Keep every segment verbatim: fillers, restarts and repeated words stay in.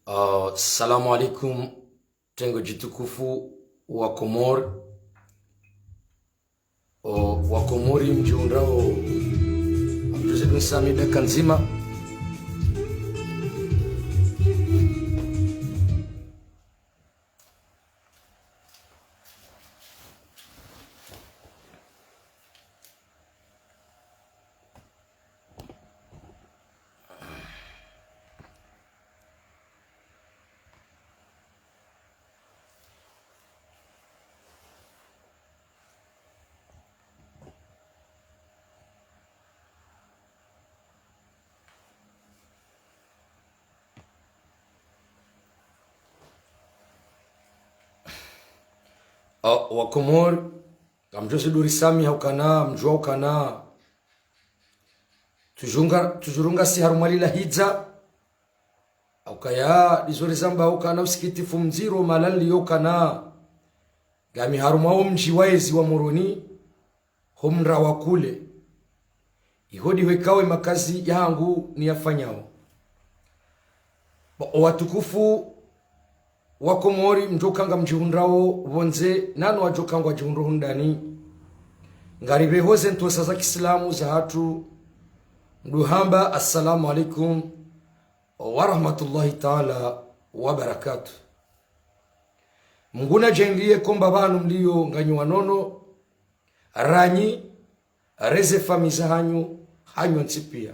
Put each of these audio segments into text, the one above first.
Ah, salamu alaikum, tengo djitukufu wa Komori. O, wa Komori mdjihundrao, Abdul Said bin Sami dakika ndzima. O, wa Komori, ngamdjo zidi urisamiha ukana, mdjuwa ukana. Tujunga, tujurunga si harumwa lila hidza. Ukaya, ndizo rizamba ukana usikitifu mdziro mahala niliyo ukana. Ngami harumwa wo mdji wa ezi wa Moroni, ho mra wa kule. Iho ndiho ikao ye makazi yahangu niyafanyao. Ba, o watukufu wa Komori, mdjo uka ngamdjihundrao pvondze, nanu wadjo uka ngwadjihundrao hundani. Ngaripveho ze ntsontsa za kiislamu zahatru, mdru hamba, "Assalamu alaikum wa rahmatullahi taala wa barakatuh." Mngu nadjaanliye kwamba pvanu mliyo nganyi wa nono, ranyi, reze famiyi zahanyu, hanyu ntsi piya.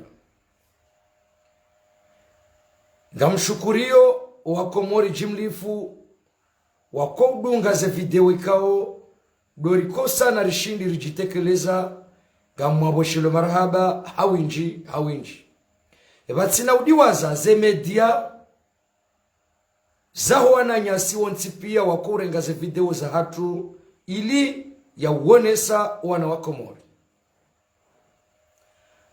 Ngamshukuriyo wa Komori jimlifu, wako udunga ze video ikao, ndo rikosa na rishindi ridjitekeleza, ngamwapvoshelo marahaba, ha windji, ha windji. Epvatsina udiwaza ze media, zaho wananyasi wontsi piya wako urenga ze video zahatru ili ya uonesa wana wa Komori.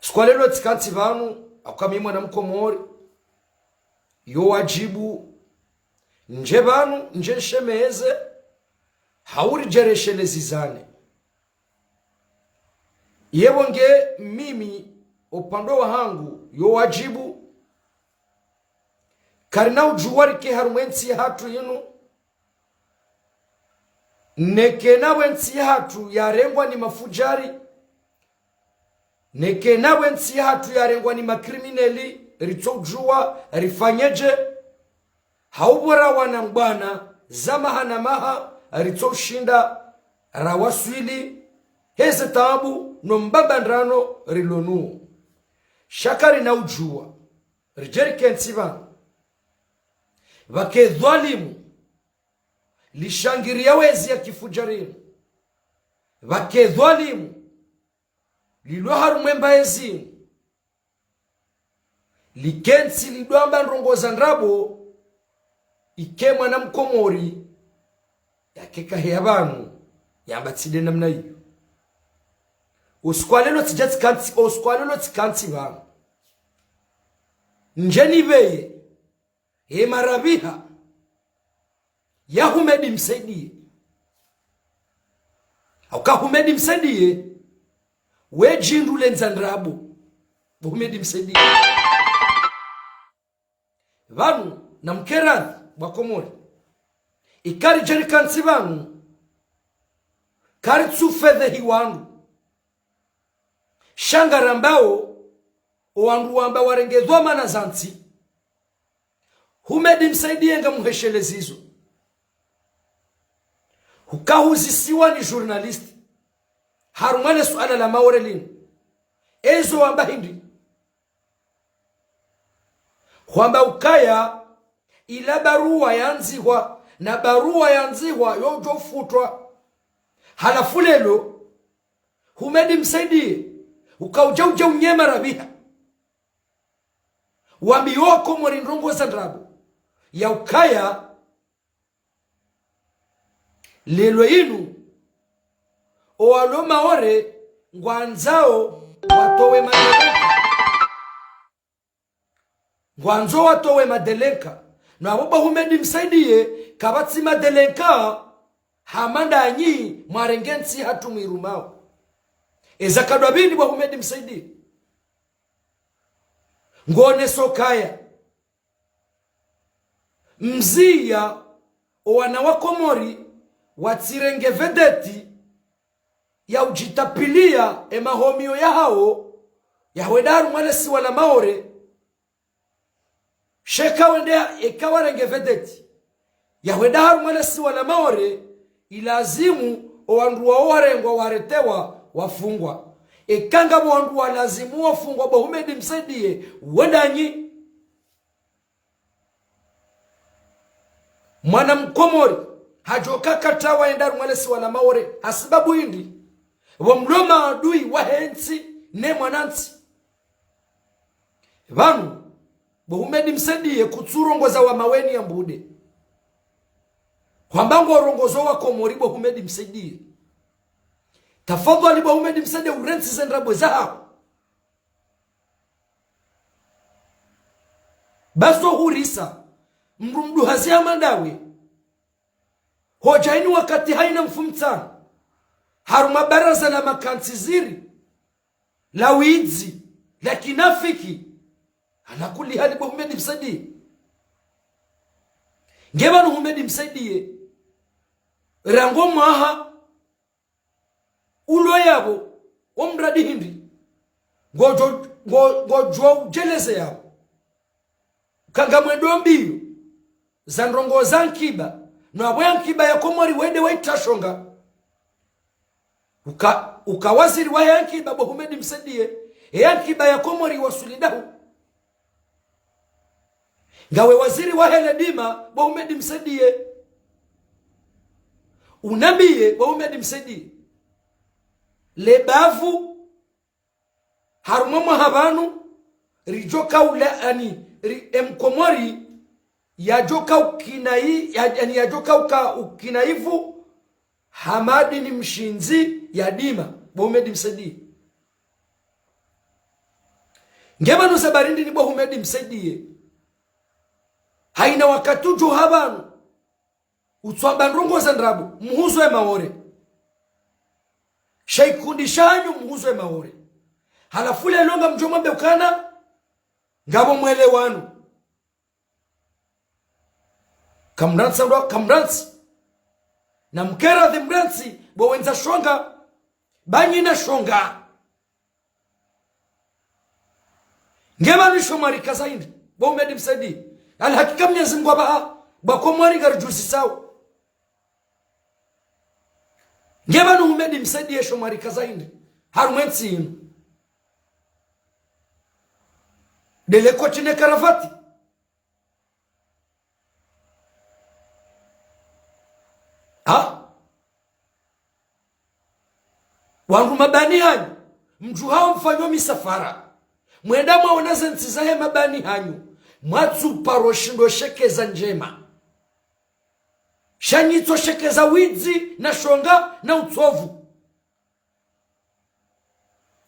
Siku wa lelo tsika ntsi pvanu, hauka mi mwana Mkomori, yo wadjibu, ndje pvanu, ndje nshemeze, hau ridjereshelezane. Yepvo nge mimi, upande wahangu, yo wadjibu, karina udjuwa rike harumwa entsi yahatru yinu. Neke napvo entsi yahatru yarengwa ni mafudjari. Neke napvo entsi yahatru yarengwa ni makrimineli, ritso udjuwa rifanyedje. Hau pvo rawana mbwana za maha na maha, ritso ushinda rawaswili, heze taabu no mbambandrano rilo nuwo. Sha karina udjuwa, ridje rikentsi pvanu. Pvake dhwalimu, lishangiriya wezi ya kifudjari. Pvake dhwalimu, lilo harumwa emba ezi. Likentsi lidjo amba ndrongo za ndrabo, ike mwana Mkomori, yake kaheya pvanu, yamba tsi nde namna iyo. Usiku wa lelo tsidja tsikantsi, usiku wa lelo tsikantsi pvanu. Ndje nipveye, he marapviha ya Humedi Msaidiye. Hauka Humedi Msaidiye, we djindru lendza ndrabo. Bo Humedi Msaidiye. Pvanu, na mkeradhi, wa Komori. Ika ridje rikantsi pvanu, karitsu fedhehi wandru. Sha ngarambao, o wandru wamba warenge dhwamana za ntsi. Humedi Msaidiye ngamuheshelezizo. Huka huzisiwa ni journaliste. Harumwa le suala la Maore linu. Ezo wamba hindri. Hwamba ukaya, ila baruwa yandzihwa, na baruwa yandzihwa yo udjo ufutwa. Halafu lelo, Humedi Msaidiye, uka udja udja unyema rapviha. Wambiyo wa Komori ndrongo za ndrabo. Ya ukaya, lelo inu, owalo Maore ngwandzao watowe madelenka. Ngwandzo watowe madelenka. No apvo bo Humedi Msaidiye, kapvatsi madelenka, hama ndanyi mwarenge ntsi hatru mwirumao. Eza kadwa bini bo Houmed Msaidié. Ngoneso kaya mziya owana wa Komori watsirenge vedeti ya udjitapvilia emahomio yahawo, ya hwenda harumwa lesiwa la Maore. Sha eka wende, eka warenge vedeti ya hwenda harumwa lesiwa la Maore, ilazimu owandru wawo warengwa, waretewa, wafungwa. Eka ngapvo wandru walazimu wafungwa bo Houmed Msaidié, wendanyi? Mwana Mkomori hadjoka katawa yenda harumwa lesiwa la Maore hasibabu hindri? Pvo mlo maadui wahe ntsi ne mwanantsi. Pvanu, bo Houmed Msaidié kutsurongoza wa Maweni ya Mbude. Hwamba ngorongozo wa Komori bo Houmed Msaidié. Tafadhwali bo Houmed Msaidié urantsi ze ndrabo zahaho. Basi ohurisa, mdru mduhazi hama ndawe. Hodja ini wakati haina mfumtsanu harumwa baraza la makantsi ziri la widzi, la kinafiki. Ala kulli hali bo Houmed Msaidié. Nge pvanu Houmed Msaidié, rangu mwaha ulo yapvo, wo mradi hindri? Ngodjo, ngo-, ngodjo udjeleze yapvo. Kanga mwendo mbiyo za ndrongoo za ankiba, no apvo ye ankiba ya Komori wende waitra shonga. Uka, uka waziri wahe ankiba bo Houmed Msaidié, ye ankiba ya Komori wasuli ndahu? Ngawe waziri wahe ledima bo Houmed Msaidié. Unambiye bo Houmed Msaidié, lebavu harumwa mwaha pvanu ridjoka ula, ani, ri-, emkomori yadjoka ukinayi-, ya-, ani yadjoka uka ukinaivu ha madini mshindzi ya dima, bo Houmed Msaidié. Nge pvanu sababu hindri ni bo Houmed Msaidié? Haina wakati udjo ha pvanu utswamba ndrongoo za ndrabo, muhuzo ye Maore. Sha ikundi shanyu muhuzo ye Maore. Halafu leo ngamdjo mwambe ukana ngapvo mwelewano. Kamrantsi ndo, kamrantsi. Na mkeradhi mrantsi, bo wendza shonga, ba nyi na shonga. Nge pvanu sho mwarikaza hindri, bo Houmed Msaidié? Alhakika Mnyezi Mngu apvaha, bo Komori ngaridjuzisao. Nge pvanu Houmed Msaidié sho mwarikaza hindri harumwa entsi inu? Ndele koti ne karavati. Ha? Wandru mabani hanyu, mdjuhao mfanyo misafara, mwenda mwaona ze ntsi zahe mabani hanyu, mwatsuparo shindo shekeza ndjema. Sha nyi tso shekeza widzi na shonga na utsovu.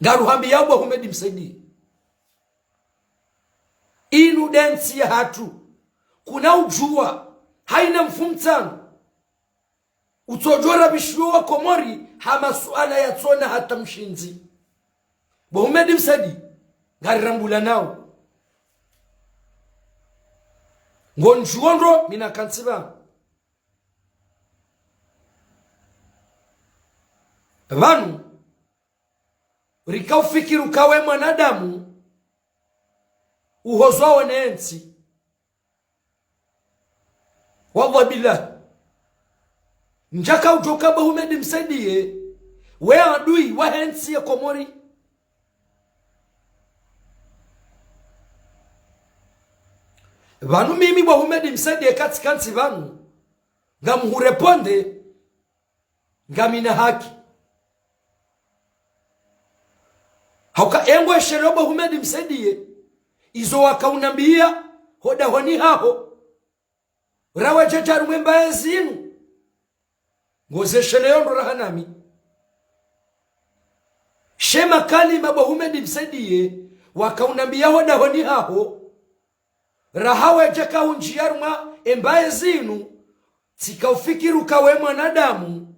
Ngaruhambiyao bo Houmed Msaidié, inu nde ntsi yahatru. Kuna udjuwa, haina mfumtsanu utsodjo rabishiwa wa Komori ha masuala yatsona hata mshindzi. Bo Houmed Msaidié, ngarirambulanao. Ngondjuwo ndro mi nakantsi pvanu. Pvanu, rika ufikiri uka we mwanadamu uhozwao ne ntsi. Wallah billah. Ndjaka udjoka bo Houmed Msaidié, we adui wahe ntsi ya Komori. Pvanu mimi bo Houmed Msaidié katsi kantsi pvanu, ngamhureponde, ngamina haki. Hauka engo esheleo bo Houmed Msaidié, izo wakaunambiya ho dahoni haho, rawa djadja harumwa embaye zinu, ngozesheleo ndo raha nami. She makalima bo Houmed Msaidié wakaunambiya ho dahoni haho, raha wedjaka undjiya harumwa embaye zinu, Tsika ufikiri uka we mwanadamu,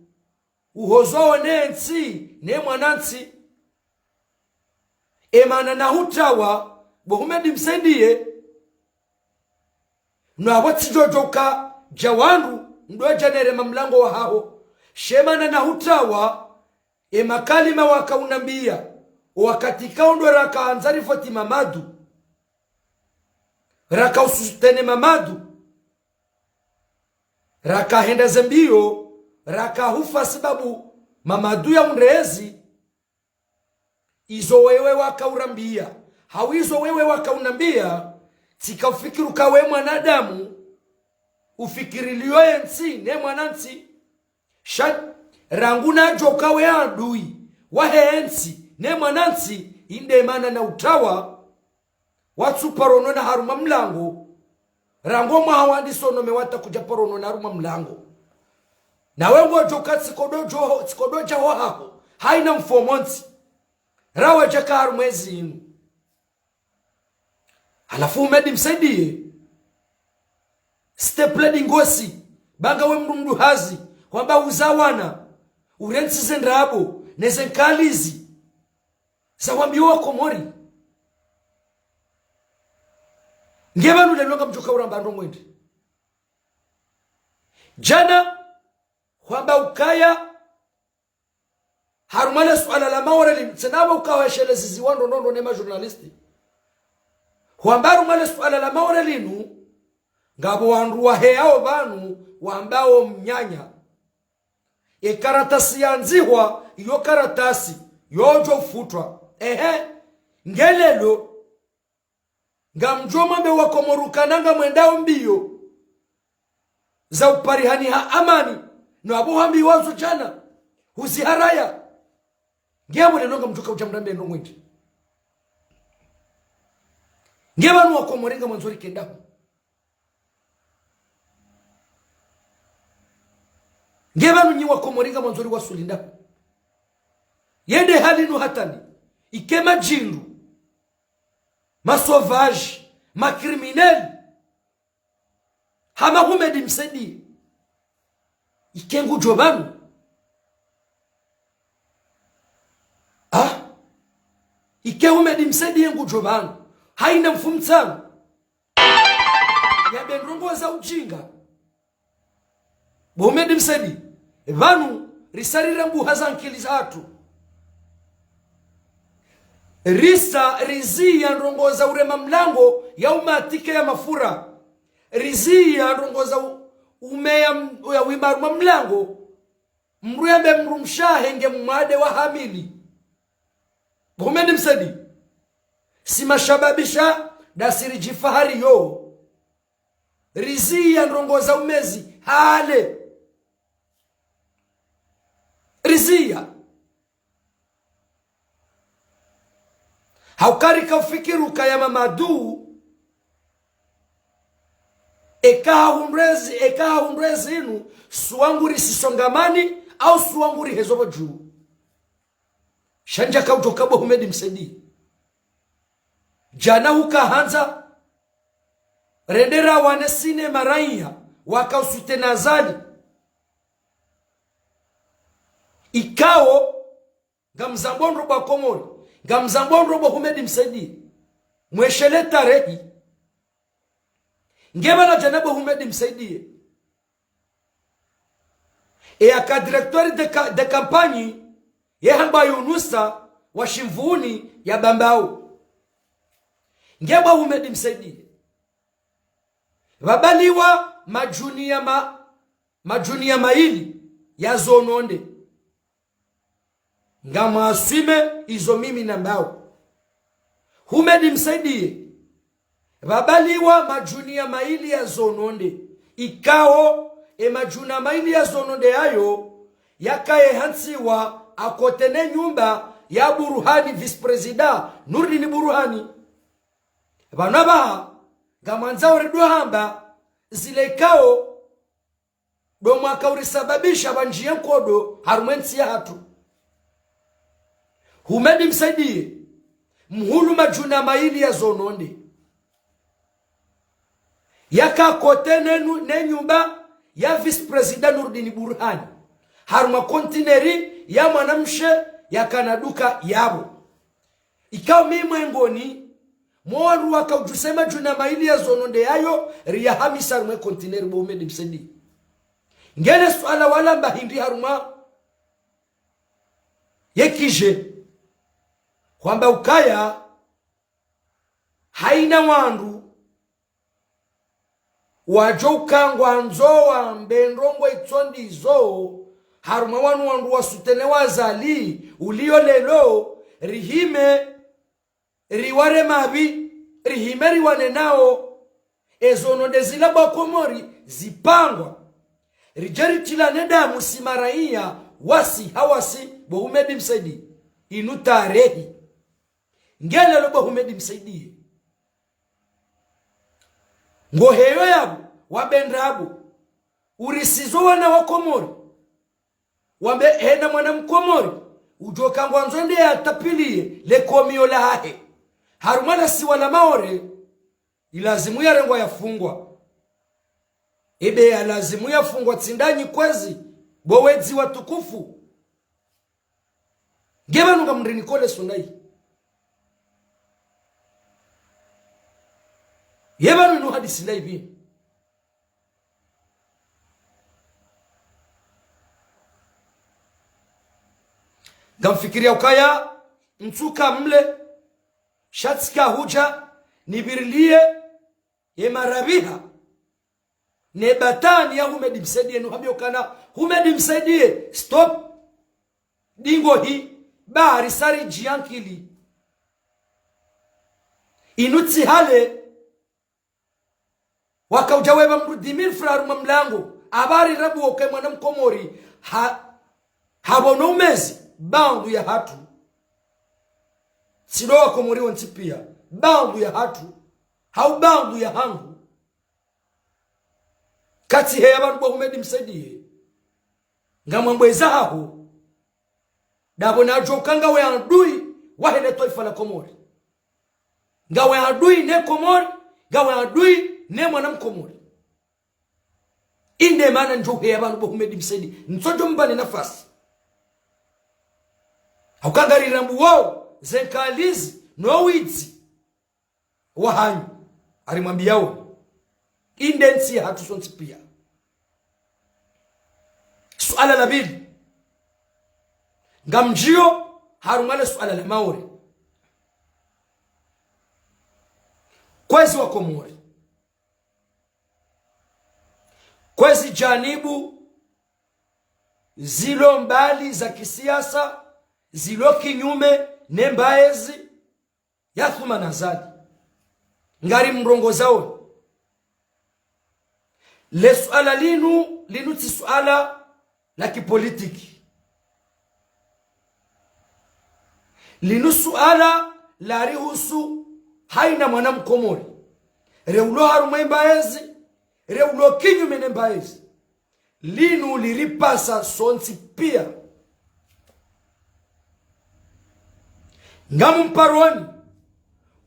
uhozwao ne ntsi, ne mwanantsi. Emana nahutawa, bo Humedi Msaidie. No apvo tsidjodjoka dja wandru, ndo dja nerema mlango wahaho. She mana nahutawa, emakalima waka unambia, owakati kao ndo raka andza rivoti Mamadu. Raka usutene Mamadu. Raka henda ze mbio, raka hufa sababu Mamadu ya undrezi. Izo wewe waka urambia, hau izo wewe waka unambia, tsika ufikiri uka we mwanadamu, ufikirilio ye ntsi, ne mwanantsi. Sha, rangu nadjoka we adui, wahe ntsi, ne mwanantsi, inde mana nahutawa, watsu paro nona harumwa mlango. Rangu mwaha wandisa unome wata kudja paro nona harumwa mlango. Nawe ngodjoka tsikodo djo, tsikodo dja ho haho. Haina mfumontsi. Rawa djaka harumwa ezi inu. Halafu Humedi Msaidie. Step lady ngosi. Ba ngawe mdru mdru hazi. Hwamba uza wana. Urentsi ze ndrabo. Ne ze nkalizi. Za wambiwa Komori. Nge pvanu lelo ngamdjoka uramba ndrongoo ndri. Djana, hwamba ukaya, harumwa le suala la Maore linu, tsena apvo uka weshelezi ziwa ndro ndro ndro ne ma journaliste. Hwamba harumwa le suala la Maore linu, ngapvo wandru waheyao pvanu, wambao mnyanya. Ekaratasi yandzihwa, iyo karatasi, yodjo futwa. Ehe, nge lelo, ngamdjo mwambe wa Komori ukana ngamwendao mbio za uparihani ha amani, no apvo hambiwa zo djana, huziharaya. Nge apvo lelo ngamdjoka udja mrambe ndrongoo ndri. Nge pvanu wa Komori ngamwandzo rikenda hu. Nge pvanu nyi wa Komori ngamwandzo riwasuli ndahu. Yende hali nu hatani. Ike madjindru. Ma sauvages. Ma criminels. Hama Humedi Msaidie. Ike ngudjo pvanu. Ah? Ike Humedi Msaidie ngudjo pvanu. Haina mfumotsanu. Yambe ndrongoo za ujinga. Bo Humedi Msaidie, pvanu risarira mbuha za nkili zahatru. Risa, riziya ndrongoo za urema mlango ya umatike ya mafura. Riziya ndrongoo za u-, umeya m-, ya wimba harumwa mlango. Mdru yambe mdrumshe wahe nge mwade wa hamili. Bo Humedi Msaidie. Si mashababi sha, ndasi ridjifahariyo. Riziya ndrongoo za umezi, hale. Riziya. Hauka rika ufikiri ukaya Mamadu, eka hahundrwa ezi, eka hahundrwa ezi inu, suwa nguri sisongamani, au suwa nguri hezo pvo dju. Sha ndjaka udjoka bo Humedi Msaidie. Djana huka handza, rende rawane sinema raiya, waka usutene Azali. Ikao, ngamzambo ndro bo wa Komori, ngamzambo ndro bo Humedi Msaidie. Mweshele tarehi. Nge pvala djana bo Humedi Msaidie. Eyaka directeur de ca-, de campagne, ye hamba Yunusa wa Shimvuni ya Bambao. Nge bo Humedi Msaidie. Pvabaliwa madjuni ya ma-, madjuni ya mayili ya zononde. Ngamwaswime izo mimi nambao. Humedi Msaidie. Pvabaliwa madjuni ya mayili ya zononde. Ikao, e madjuni ya mayili ya zononde yayo, yakaye hantsiwa à côté ne nyumba ya Buruhani, vice-président, Nurdin Buruhani. Pvanu apvaha, ngamwandzao ridjo hamba, zile ikao, ndo mwaka urisababisha pvandjiye nkodo harumwa entsi yahatru. Humedi Msaidie, mhulu madjuni ya mayili ya zononde. Yaka à côté ne nu-, ne nyumba ya vice-président Nourdine Bourhane, harumwa kontineri ya mwanamshe yakana duka yapvo. Ikao mi mwengoni mwa wandru wakaudjuse madjuna mayili ya zo nonde yayo, riyahamisa harumwa kontineri bo Houmed Msaidie. Ngele suala walamba hindri harumwa ye kije, hwamba ukaya haina wandru wadjo uka ngwandzo wambe ndrongoo itso ndizo, harumwa wanu wandru wasoutenir Azali, uliyo leo, rihime, riware mapvi, rihime riwane nao, ezo nonde zila bo Wakomori zipangwa. Ridje ritrilane damu si maraiya, wasi ha wasi, bo Houmed Msaidie. Inu tarehi. Ngelelo bo Houmed Msaidie. Ngoheyo yapvo, wambe ndrabo. Urisizo wana wa Komori. Wambe hena mwana Mkomori udjo uka ngwandzo nde yatapvilie le komiyo lahahe harumwa la siwa la Maore, ilazimu yarengwa yafungwa. Ebe yalazimu yafungwa tsi ndanyi kwezi, bo wedzi watukufu? Nge pvanu ngamrinikole suna yi. Ye pvanu inu hadisi la ipvi? Ngamfikiria ukaya ntsuka mle, sha tsika hudja nipvirilie ye marapviha ne batani ya Houmed Msaidie, nuhambie ukana Houmed Msaidie, stop. Dingo hi, bahari sari djiankili. Inu tsi hale, wakaudja wepva mdru dix mille francs harumwa mlango, habari rabu woke mwana Mkomori, ha, hapvono umezi, bandru ya hatru. Tsi ndo Wakomori wontsi pia, bandru ya hatru, hau bandru ya hangu. Katsi heya pvanu bo Houmed Msaidie. Ngamwambweza haho. Ndapvo nadjo uka ngawe adui wahe le twaifa la Komori. Ngawe adui ne Komori, ngawe adui ne mwana Mkomori. Inde mana ndjo uheya pvanu bo Houmed Msaidie, ntsodjo mpvane nafasi. Hauka ngarirambuwao ze nkalizi no widzi wahanyu, harimwambiao. Inde ntsi ya hatru sontsi pia. Suala la pvili, ngamdjio harumwa le suala la Maore. Kwezi Wakomori, kwezi janibu zilo mbali za kisiasa, zilo kinyume ne mbaezi ya Thumani Azali. Ngarimrongozao. Le suala linu, linu tsi suala la kipolitiki. Linu suala larihusu haina mwana Mkomori. Re ulo harumwa embaezi, re ulo kinyume ne mbaezi. Linu liripasa sontsi pia. Ngamumparoni,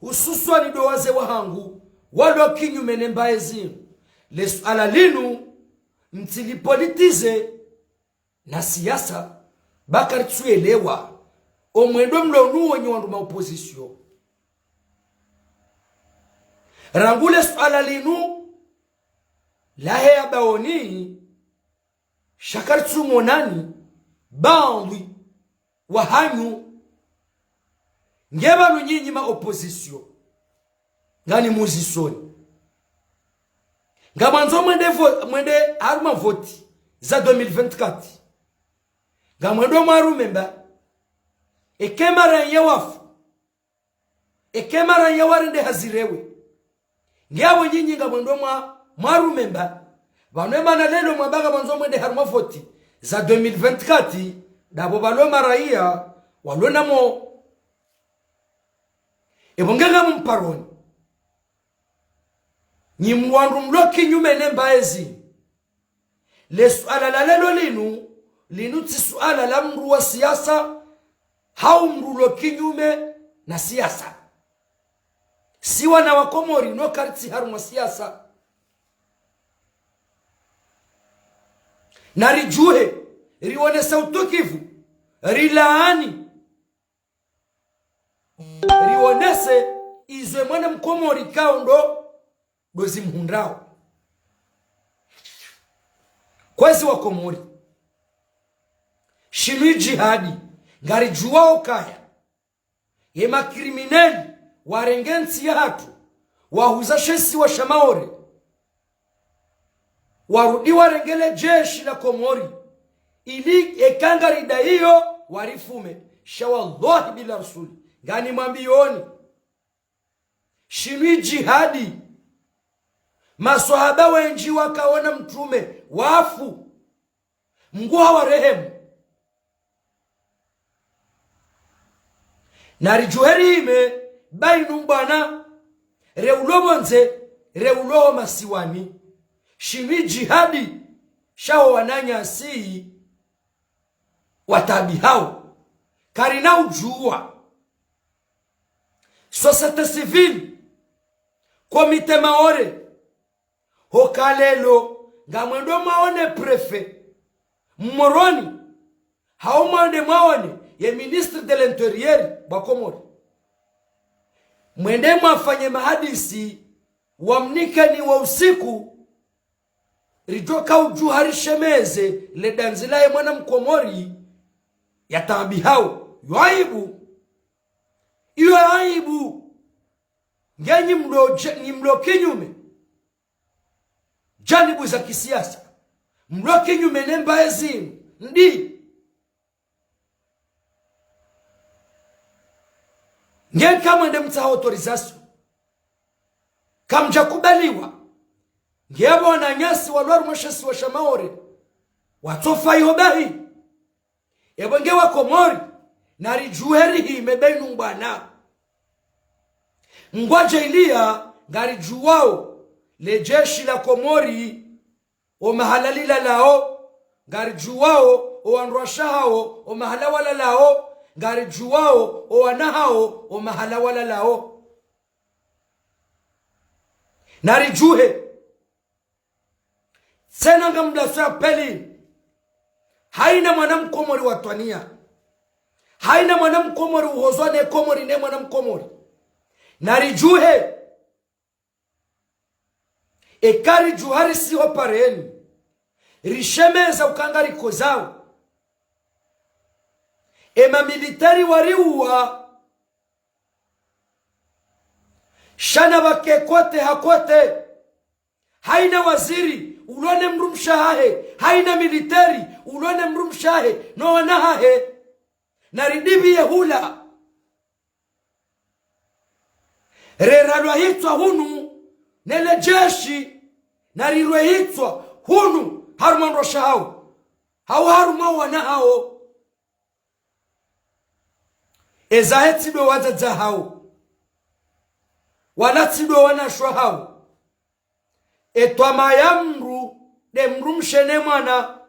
hususwani ndo wazee wahangu walo kinyume ne mbaezi. Le suala linu, mtsilipolitize na siasa, ba karitsuelewa omwendo mlo nuwo nyi wandru ma opposition. Rangu le suala linu laheya baoni, sha karitsumonani, bandru wahanyu, nge pvanu nyinyi ma opposition, nganimuzisoni. Ngamwandzo mwende vo-, mwende harumwa voti za deux mille vingt-quatre. Ngamwendo mwarume mba, eke mara ye wafu, eke mara ye warende hazirewe. Nge apvo nyinyi ngamwendo mwa, mwarume mba. Pvanu emana lelo mwamba ngamwandzo mwende harumwa voti za deux mille vingt-quatre, ndapvo pvalo maraiya walo namo. Epvo nge ngamumparoni, nyi mwandru mlo kinyume ne mbaezi. Le suala la lelo linu, linu tsi suala la mndru wa siasa, hau mndru lo kinyume na siasa. Si wana wa Komori no karitsi harumwa siasa. Naridjuhe, rionese utukivu, rilaani, rionese izo ye mwana mkomori ikao ndo, ndo zimhundrao. Kwezi wa Komori. Shinu i jihadi, ngaridjuwao ukaya ye makrimineli warenge ntsi yahatru, wahuza she isiwa sha Maore, warudi warenge le jeshi la Komori, ili eka ngaridaiyo warifume. Sha wallahi bila rasuli, nganimwambiyoni, shinu i jihadi. Maswahaba wendji wakaona mtrume wafu. Mngu hawarehemu. Naridjuhe rihime bainu mbwana, re ulo pvondze, re ulo masiwani. Shinu i jihadi, sha wo wananyasi wataabihao. Karina udjuwa. Société civile, Comité Maore, hoka leo, ngamwendo mwaone préfet Moroni, hau mwende mwaone ye ministre de l'Intérieur wa Komori. Mwende mwafanye mahadisi, wamnikeni wo usiku, ridjoka udjuha rishemeze le dandzi laye mwana mkomori yataabihao. Yo aibu. Iyo aibu. Nge nyi mlo je-, nyi mlo kinyume janibu za kisiasa, mlo kinyume ne mbaye zinu, ndi nge kamwende mtsaha autorisation, kamdjakubaliwa. Nge pvo wananyasi walo harumwa she isiwa sha Maore, watsofa iho bahi. Epvo nge wa Komori, naridjuhe rihime bainu mbwana. Ngwadjaaliya, ngaridjuwao le jeshi la Komori o mahala lilalao, ngaridjuwao o wandru washe hawo o mahala walalao, ngaridjuwao o wana hawo o mahala walalao. Naridjuhe. Tsena ngamlaso ya pvili. Haina mwana mkomori watwaniya. Haina mwana mkomori uhozwa ne Komori ne mwana mkomori. Naridjuhe. Eka ridjuha risiho pareni, rishemeza uka ngarikozao. Ema militeri wariuwa. Sha na pvake kote ha kote. Haina waziri ulo ne mdrumshe wahahe, haina militeri ulo ne mdrumshe wahahe, no wana wahahe. Naridipviye hula. Reralwa hitswa hunu, nele jeshi, narirwe hitswa hunu, harumwa wandru washe hawo, hau harumwa wana hawo. Ezahe tsi ndo wadzadze hawo, wala tsi ndo wanashe hawo. Etwamaya mdru nde mdrumshe ne mwana,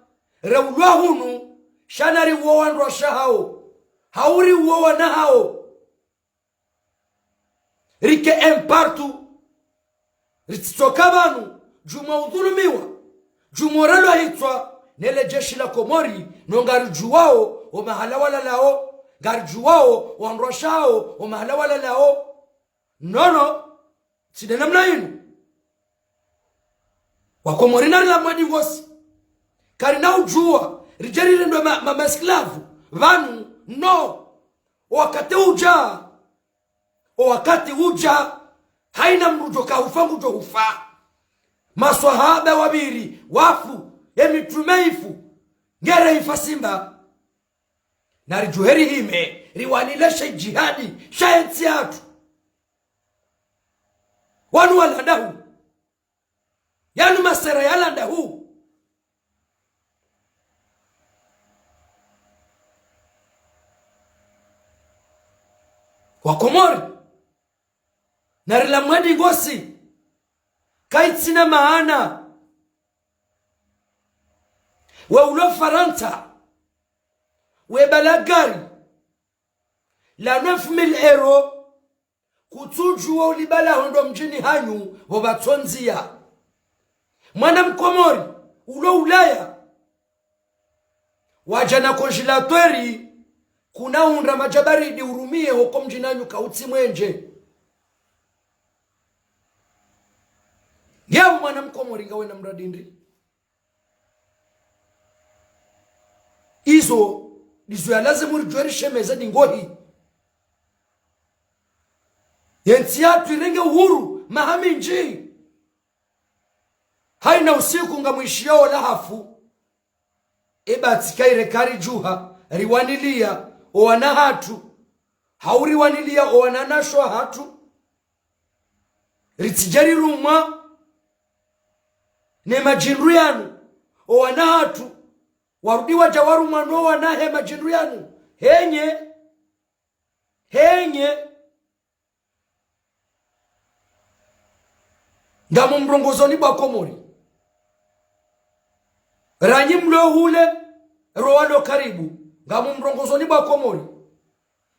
reulwa hunu, sha nariuwo wandru washe hawo, hau riuwo wana hawo. Rike un partout. Ritsitsoka pvanu, djumwa udhulumiwa, djumwa uralwa hitswa, nele jeshi la Komori, no ngaridjuwao o mahala walalao, ngaridjuwao o wandru washe hawo o mahala walalao. Nono, tsi nde namna inu. Wa Komori narilamwe dingosi. Karina udjuwa, ridje rirendwe ma, ma, ma esclave pvanu, no. O wakati udja, o wakati udja, haina mdru djoka hufa ngudjo hufa. Maswahaba wapviri wafu, ye mitrume ifu, ngere ifa simba. Naridjuhe rihime, riwanile she jihadi sha entsi yatru. Wanu wala ndahu. Yanu masera yala ndahu. Wa Komori, narilamwe dingosi. Kaitsina maana. We ulo Farantsa, we bala gari la neuf mille euros, kutsudjuwa ulibala hondro mdjini hanyu, pvo pvatsondziya. Mwana mkomori ulo Ulaya, Wadja na congélateur, kuna hundra madji baridi urumiye hoko mdjini hanyu kautsi mwendje. Nge apvo mwana mkomori ngawena mradi ndri? Izo ndizo ya lazimu ridjuwe rishemeze dingohi. Yentsi yahatru irenge uhuru maha mindji. Hayina usiku ngamwishiyawo lahafu. Eba tsika ire karidjuha, riwaniliya owana hatru, hau riwaniliya owananyashe wahatru, ritsidje rirumwa ne madjindru yanu, owana hatru warudi wadja warumwa no wana he madjindru yanu. Henye, henye. Ngamumrongozoni bo Wakomori. Ranyi mlo hule, ro walo karibu. Ngamumrongozoni bo Wakomori.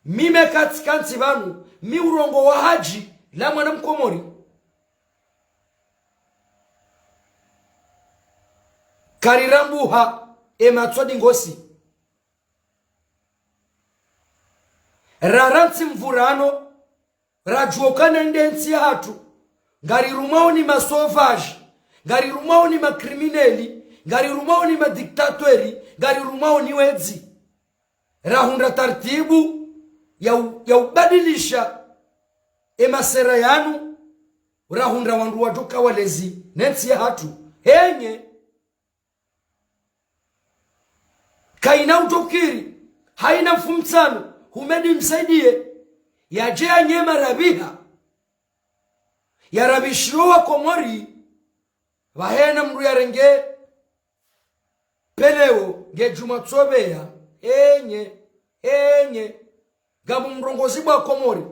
Mi me katsi kantsi pvanu, mi urongowa hadji la mwana mkomori. Karirambuha, e matso dingosi. Rarantsi mvurano, radjuwa ukana nde ntsi yahatru ngarirumwawo ni ma sauvages, ngarirumwawo ni ma criminels, ngarirumwawo ni ma dictateurs, ngarirumwawo ni wedzi. Rahundra tartibu ya u-, ya ubadilisha e masera yanu, rahundra wandru wadjoka walezi ne ntsi yahatru. Henye. Kayina udjokiri, hayina mfumtsanu, Humedi Msaidie, yadje yanye marapviha, yarapvishiwo Wakomori, pvahena mndru yarenge peleo nge djuma tsobeya. Henye, henye. Ngamumrongozi bo Wakomori.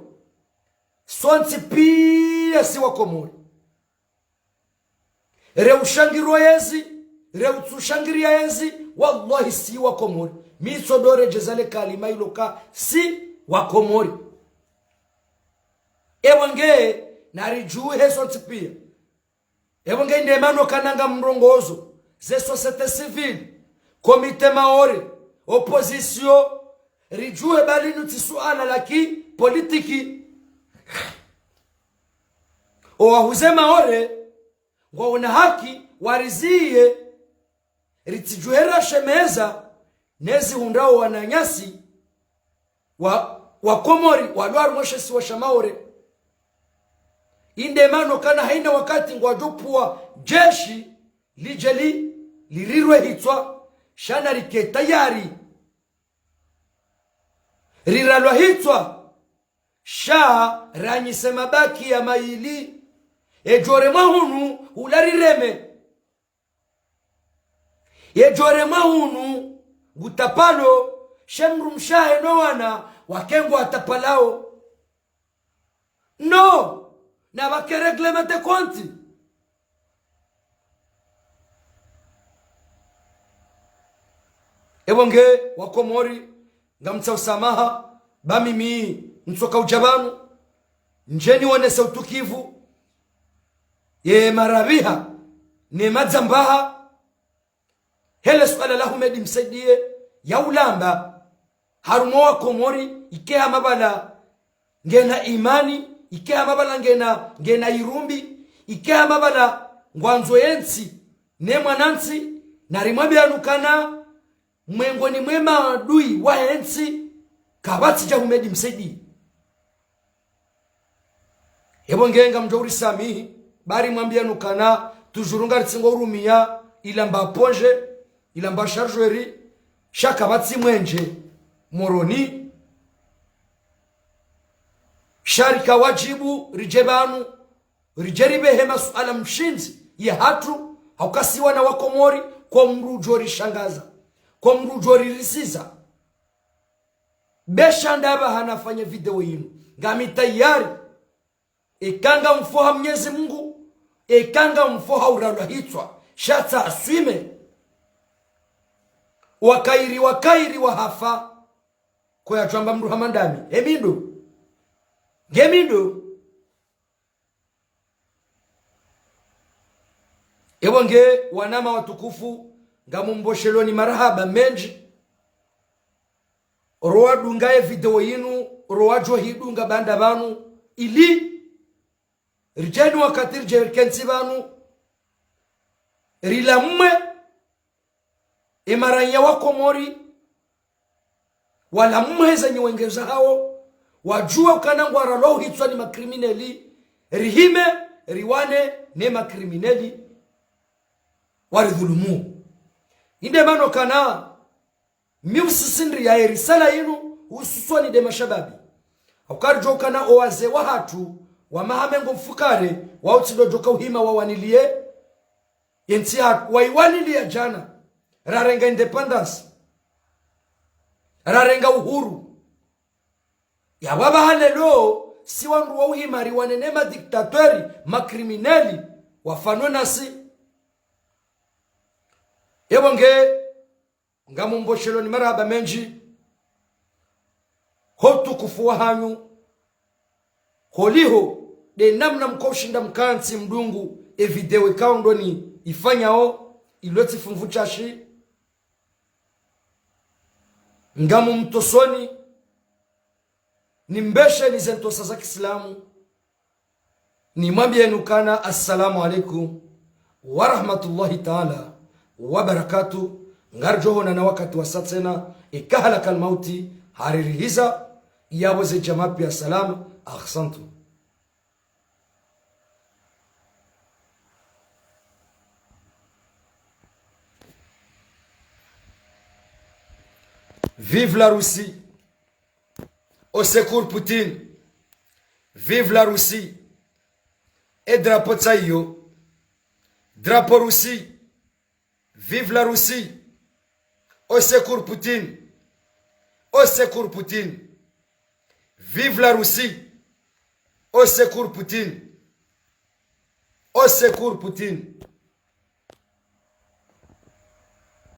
Sontsi piya si Wakomori. Re ushangirwa yezi, re utsushangiriya yezi, wallahi si Wakomori. Mi tsodo redjeza le kalima ilo ka si Wakomori. Epvo nge naridjuhe sontsi piya. Epvo nge nde mana ukana ngamrongozo ze société civile, Comité Maore, opposition, ridjuhe ba linu tsi suala la ki politiki. Owahuze Maore ngwaona haki wariziye, ritsidjuhe rashemeza nezi hundrawo wananyasi wa, Wakomori walo harumwa she isiwa sha Maore. Inde mana ukana hayina wakati ngwadjopvuwa jeshi lidje li, lirirwe hitswa, sha narike tayari. Riralwa hitswa, sha ranyise mabaki ya mayili. Edjo remwa hunu, hula rireme. Yedjo remwa hunu, ngutapalo, she mdrumshe wahe no wana wake ngwatapalao. No, nabake règlement de compte. Epvo nge Wakomori, ngamtsaho usamaha, ba mimi ntsoka udja pvanu ndje niwonese utukivu, ye marapviha ne madzambaha, hele suala la Humedi Msaidie ya ulamba harumwa Wakomori, ike hama pvala ngena imani, ike hama pvala ngena, ngena irumbi, ike hama pvala ngwandzo yentsi ne mwanantsi, narimwambiye ukana mwengoni mwe maadui wahe ntsi kapvatsi dja Humedi Msaidie. Epvo nge ngamdjo urisamihi, ba rimwambiye ukana toujours ngaritsingo urumiya ilamba pondje, ilamba chargeur, sha kapvatsi mwendje Moroni. Sha rika wadjibu ridje pvanu, ridje ripvehe masuala mshindzi yahatru, hauka si wana Wakomori, ko mdru udjo rishangaza, ko mdru udjo ririsiza. Be sha ndapvi hanafanye video yinu, ngami tayari. Eka ngamfo ha Mnyezi Mungu, eka ngamfo ha uralwa hitswa, sha tsa aswime. Wakairi, wakairi wahafa, ko yadjwamba mdru hama ndami. Emi ndo. Ngemi ndo. Epvo nge wanama watukufu, ngamumbosheloni marahaba mendji. Rowadunga ye video yinu, rowadjo hidunga baanda pvanu, ili ridjeni wakati ridje rikentsi pvanu, rilamwe, e maranya wa Komori, walamwe ze nyiwenge zahawo, wadjuwe ukana ngwaralwao hitswa ni makrimineli, rihime, riwane ne makrimineli, waridhulumu. Inde mana ukana, mi usisindri ya erisala yinu, hususwani nde mashababi. Hauka ridjuwa ukana owaze wahatru, wa maha mengo mfukare, wao tsi ndo wadjoka uhima wawaniliye yentsi yahatru, wayiwaniliya djana, rarenga indépendance, rarenga uhuru. Yapvo apvaha leo, si wandru wa uhima riwane ne madictateur, makrimineli, wafanwe nasi. Epvo nge, ngamumbosheloni marahaba mendji, ho utukufu wahanyu, holiho nde namna mko ushinda mkantsi mdungu e video ikao ndo niifanyao, ilo tsi fumvu shashi. Ngamumtosoni, nimbesheni ze ntosa za kiislamu, nimwambiyeni ukana assalamu alaikum wa rahmatullahi taala wa barakatuh. Ngaridjo honana wakati wasa tsena, eka halakal mauti haririhiza, yapvo ze djamaa piya salama, ahsantu. Vive la Russie. Au secours Poutine. Vive la Russie. E drapeau tsayiyo. Drapeau Russie. Vive la Russie. Au secours Poutine. Au secours Poutine. Vive la Russie. Au secours Poutine. Au secours Poutine.